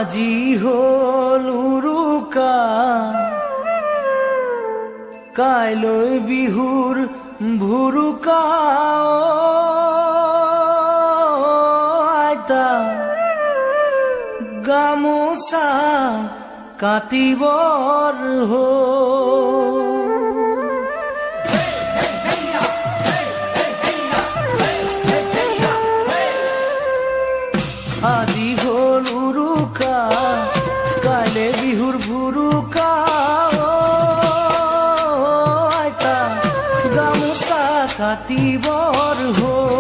আজি হ'ল উৰুকা, কাইলৈ বিহুৰ ভুৰুকা। আইতা, গামোচা কাটিবৰ হ'ল। আজি হ'ল উৰুকা, কাইলে বিহুৰ ভুৰুকা। আইতা, গামোচা কাটিবৰ হ'ল।